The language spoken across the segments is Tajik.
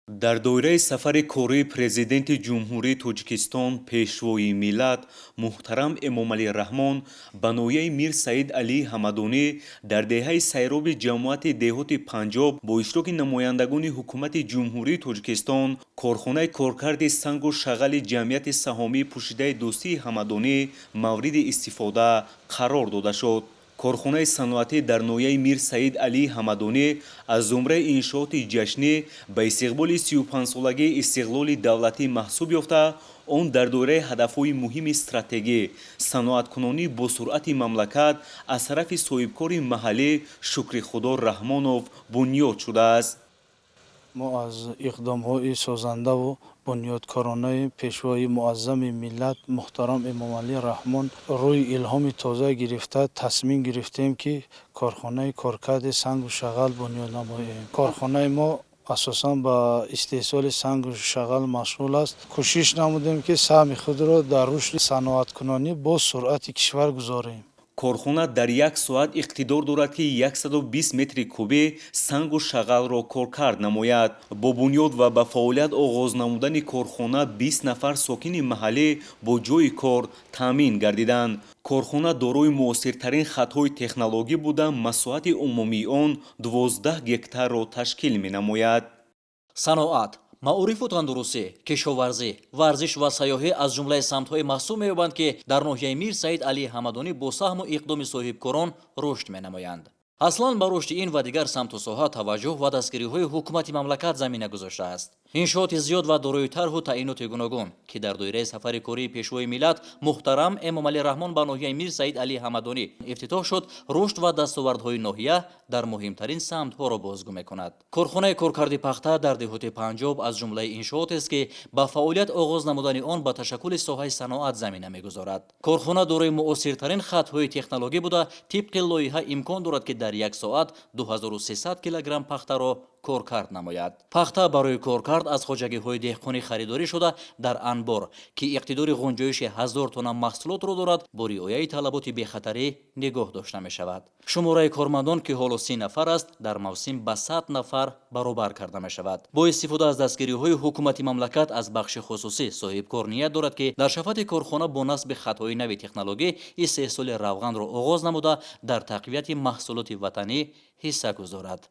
Дар доираи сафари кории Президенти Ҷумҳурии Тоҷикистон, Пешвои миллат муҳтарам Эмомалӣ Раҳмон ба ноҳияи Мир Саид Алии Ҳамадонӣ, дар деҳаи Сайроби ҷамоати деҳоти Панҷоб бо иштироки намояндагони Ҳукумати Ҷумҳурии Тоҷикистон корхонаи коркарди сангу шағали Ҷамъияти саҳомии пӯшидаи Дӯстии Ҳамадонӣ мавриди истифода қарор дода шуд. Корхонаи саноатӣ дар ноҳияи Мир Саид Алии Ҳамадонӣ аз зумраи иншооти ҷашнӣ ба истиқболи 35-солагии истиқлоли давлатӣ маҳсуб ёфта, он дар доираи ҳадафҳои муҳими стратегӣ, саноаткунонии босуръати мамлакат аз тарафи соҳибкори маҳаллӣ Шукрихудо Раҳмонов бунёд шудааст. Мо аз иқдомҳои созандаву бунёдкоронаи Пешвои муаззами миллат муҳтарам Эмомалӣ Раҳмон рӯи илҳоми тоза гирифта, тасмим гирифтем, ки корхонаи коркарди сангу шағал бунёд намоем. Корхонаи мо асосан ба истеҳсоли сангу шағал машғул аст. Кӯшиш намудем, ки саҳми худро дар рушди саноаткунонӣ бо суръати кишвар гузорем. Корхона дар як соат иқтидор дорад, ки 120 метри кубӣ сангу шағалро коркард намояд. Бо бунёд ва ба фаъолият оғоз намудани корхона 20 нафар сокини маҳаллӣ бо ҷойи кор таъмин гардиданд. Корхона дорои муосиртарин хатҳои технологӣ буда, масоҳати умумии он 12 гектарро ташкил менамояд. Саноат, маорифу тандурустӣ, кишоварзӣ, варзиш ва сайёҳӣ аз ҷумлаи самтҳое маҳсуб меёбанд, ки дар ноҳияи Мир Саид Алии Ҳамадонӣ бо саҳму иқдоми соҳибкорон рушд менамоянд. Аслан ба рушди ин ва дигар самту соҳа таваҷҷӯҳ ва дастгириҳои ҳукумати мамлакат замина гузоштааст. Иншооти зиёд ва дорои тарҳу таъиноти гуногун, ки дар доираи сафари кории Пешвои миллат муҳтарам Эмомалӣ Раҳмон ба ноҳияи Мир Саид Алии Ҳамадонӣ ифтитоҳ шуд, рушд ва дастовардҳои ноҳия дар муҳимтарин самтҳоро бозгӯ мекунад. Корхонаи коркарди пахта дар деҳоти Панҷоб аз ҷумлаи иншоотест, ки ба фаъолият оғоз намудани он ба ташаккули соҳаи саноат замина мегузорад. Корхона дорои муосиртарин хатҳои технологӣ буда, тибқи лоиҳа имкон дорад, ки дар як соат 2300 килограмм пахтаро коркард намояд. Пахта барои коркард аз хоҷагиҳои деҳқонӣ харидорӣ шуда, дар анбор, ки иқтидори ғунҷоиши 1000 тонна маҳсулотро дорад, бо риояи талаботи бехатарӣ нигоҳ дошта мешавад. Шумораи кормандон, ки ҳоло 30 нафар аст, дар мавсим ба 100 нафар баробар карда мешавад. Бо истифода аз дастгириҳои ҳукумати мамлакат аз бахши хусусӣ, соҳибкор ният дорад, ки дар шафати корхона бо насби хатҳои нави технологӣ истеҳсоли равғанро оғоз намуда, дар тақвияти маҳсулоти ватанӣ ҳисса гузорад.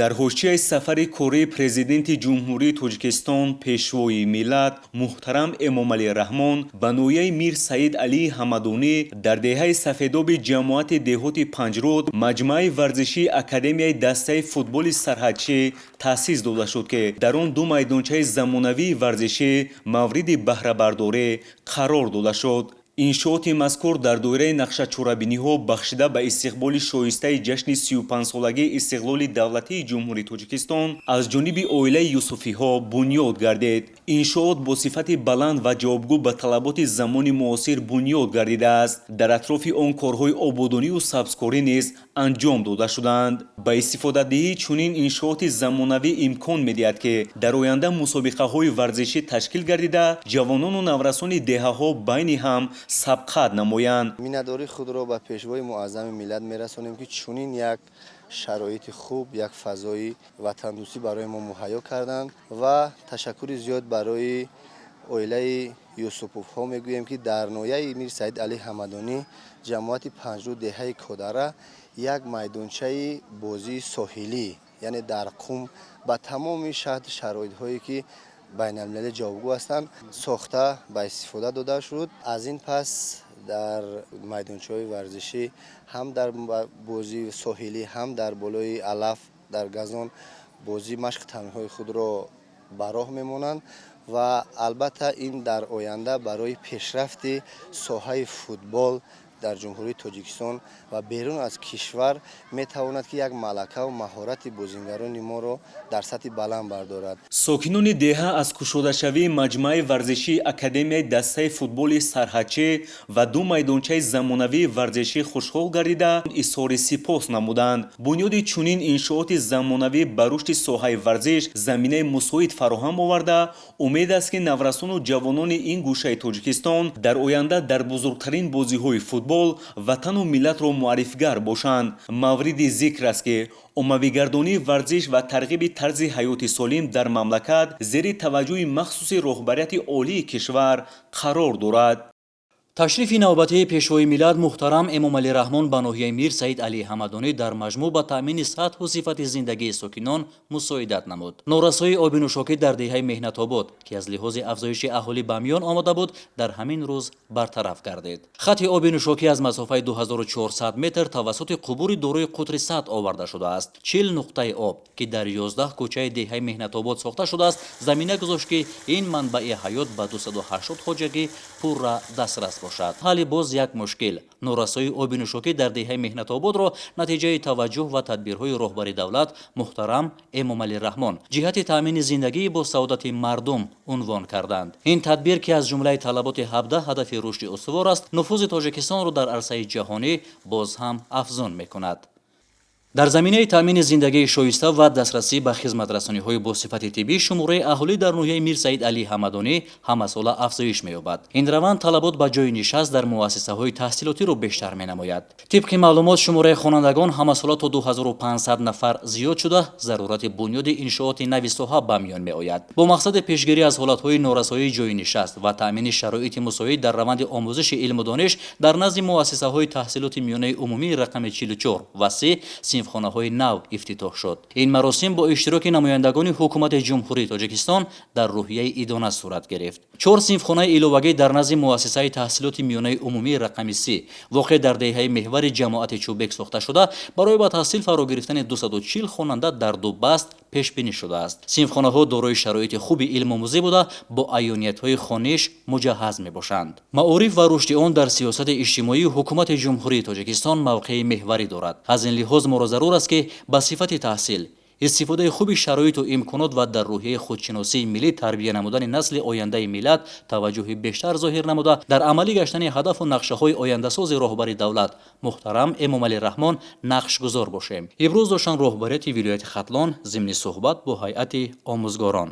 Дар ҳошияи сафари кории Президенти Ҷумҳурии Тоҷикистон, Пешвои миллат муҳтарам Эмомалӣ Раҳмон ба ноҳияи Мир Саид Алии Ҳамадонӣ, дар деҳаи Сафедоби ҷамоати деҳоти Панҷруд маҷмӯаи варзишии Академияи дастаи футболи сарҳадчӣ таъсис дода шуд, ки дар он ду майдончаи замонавии варзишӣ мавриди баҳрабардорӣ қарор дода шуд. Иншооти мазкур дар доираи нақшачорабиниҳо, бахшида ба истиқболи шоистаи ҷашни 35-солагии истиқлоли давлатии Ҷумҳурии Тоҷикистон, аз ҷониби оилаи Юсуфиҳо бунёд гардид. Иншоот бо сифати баланд ва ҷавобгӯ ба талаботи замони муосир бунёд гардидааст. Дар атрофи он корҳои ободонию сабзкорӣ низ анҷом дода шудаанд. Ба истифодадиҳии чунин иншооти замонавӣ имкон медиҳад, ки дар оянда мусобиқаҳои варзишӣ ташкил гардида, ҷавонону наврасони деҳаҳо байни ҳам сабқат намоянд. Миннатдории худро ба Пешвои муаззами миллат мерасонем, ки чунин як шароити хуб, як фазои ватандӯстӣ барои мо муҳайё карданд, ва ташаккури зиёд барои оилаи Юсуповҳо мегӯем, ки дар ноҳияи Мир Саид Али Ҳамадонӣ, ҷамоати Панҷруд, деҳаи Кодара як майдончаи бозии соҳилӣ, яъне дар қум, ба тамоми шарту шароитҳое, ки байналмилалӣ ҷавобгӯ ҳастанд, сохта ба истифода дода шуд. Аз ин пас дар майдончаҳои варзишӣ, ҳам дар бозии соҳилӣ, ҳам дар болои алаф, дар газон бозӣ, машқи тамринҳои худро ба роҳ мемонанд ва албатта ин дар оянда барои пешрафти соҳаи футбол дар Ҷумҳурии Тоҷикистон ва берун аз кишвар метавонад, ки як малакаву маҳорати бозингарони моро дар сатҳи баланд бардорад. Сокинони деҳа аз кушодашавии маҷмӯаи варзишии Академияи дастаи футболи сарҳадчӣ ва ду майдончаи замонавии варзишӣ хушҳол гардида, изҳори сипос намуданд. Бунёди чунин иншооти замонавӣ ба рушди соҳаи варзиш заминаи мусоид фароҳам оварда, умед аст, ки наврасону ҷавонони ин гӯшаи Тоҷикистон дар оянда дар бузургтарин бозиҳои футбол футбол ватану миллатро муаррифгар бошанд. Мавриди зикр аст, ки оммавигардонии варзиш ва тарғиби тарзи ҳаёти солим дар мамлакат зери таваҷҷӯҳи махсуси роҳбарияти олии кишвар қарор дорад. Ташрифи навбатии Пешвои миллат муҳтарам Эмомалӣ Раҳмон ба ноҳияи Мир Саид Алии Ҳамадонӣ дар маҷмӯъ ба таъмини сатҳу сифати зиндагии сокинон мусоидат намуд. Норасоии оби нӯшокӣ дар деҳаи Меҳнатобод, ки аз лиҳози афзоиши аҳолӣ ба миён омада буд, дар ҳамин рӯз бартараф гардид. Хати оби нӯшокӣ аз масофаи 2400 метр тавассути қубури дорои қутри 100 оварда шудааст. 40 нуқтаи об, ки дар 11 кӯчаи деҳаи Меҳнатобод сохта шудааст, замина гузошт, ки ин манбаи ҳаёт ба 280 хоҷагӣ пурра дастрас бошад. Ҳалли боз як мушкил, норасоии оби нӯшокӣ дар деҳаи Меҳнатободро натиҷаи таваҷҷӯҳ ва тадбирҳои роҳбари давлат муҳтарам Эмомалӣ Раҳмон ҷиҳати таъмини зиндагии босаодати мардум унвон карданд. Ин тадбир, ки аз ҷумлаи талаботи 17 ҳадафи рушди устувор аст, нуфузи Тоҷикистонро дар арсаи ҷаҳонӣ боз ҳам афзун мекунад. Дар заминаи таъмини зиндагии шоиста ва дастрасӣ ба хизматрасониҳои босифати тиббӣ шумораи аҳолӣ дар ноҳияи Мир Саид Алии Ҳамадонӣ ҳамасола афзоиш меёбад. Ин раванд талабот ба ҷойи нишаст дар муассисаҳои таҳсилотиро бештар менамояд. Тибқи маълумот, шумораи хонандагон ҳамасола то 2500 нафар зиёд шуда, зарурати бунёди иншооти нави соҳа ба миён меояд. Бо мақсади пешгирӣ аз ҳолатҳои норасоии ҷойи нишаст ва таъмини шароити мусоид дар раванди омӯзиши илму дониш, дар назди муассисаҳои таҳсилоти миёнаи умумии рақами 44 ва 30 синфхонаҳои нав ифтитоҳ шуд. Ин маросим бо иштироки намояндагони ҳукумати Ҷумҳурии Тоҷикистон дар рӯҳияи идона сурат гирифт. Чор синфхонаи иловагӣ дар назди муассисаи таҳсилоти миёнаи умумии рақами 30, воқеъ дар деҳаи меҳвари ҷамоати Чӯбек сохта шуда, барои ба таҳсил фаро гирифтани 240 хонанда дар ду баст пешбинӣ шудааст. Синфхонаҳо дорои шароити хуби илмомӯзӣ буда, бо аёниятҳои хониш муҷаҳҳаз мебошанд. Маориф ва рушди он дар сиёсати иҷтимоии ҳукумати Ҷумҳурии Тоҷикистон мавқеи меҳварӣ дорад. Аз ин лиҳоз моро зарур аст, ки ба сифати таҳсил, истифодаи хуби шароиту имконот ва дар рӯҳияи худшиносии миллӣ тарбия намудани насли ояндаи миллат таваҷҷӯҳи бештар зоҳир намуда, дар амалӣ гаштани ҳадафу нақшаҳои ояндасози роҳбари давлат муҳтарам Эмомалӣ Раҳмон нақшгузор бошем, иброз доштанд роҳбарияти вилояти Хатлон зимни суҳбат бо ҳайати омӯзгорон.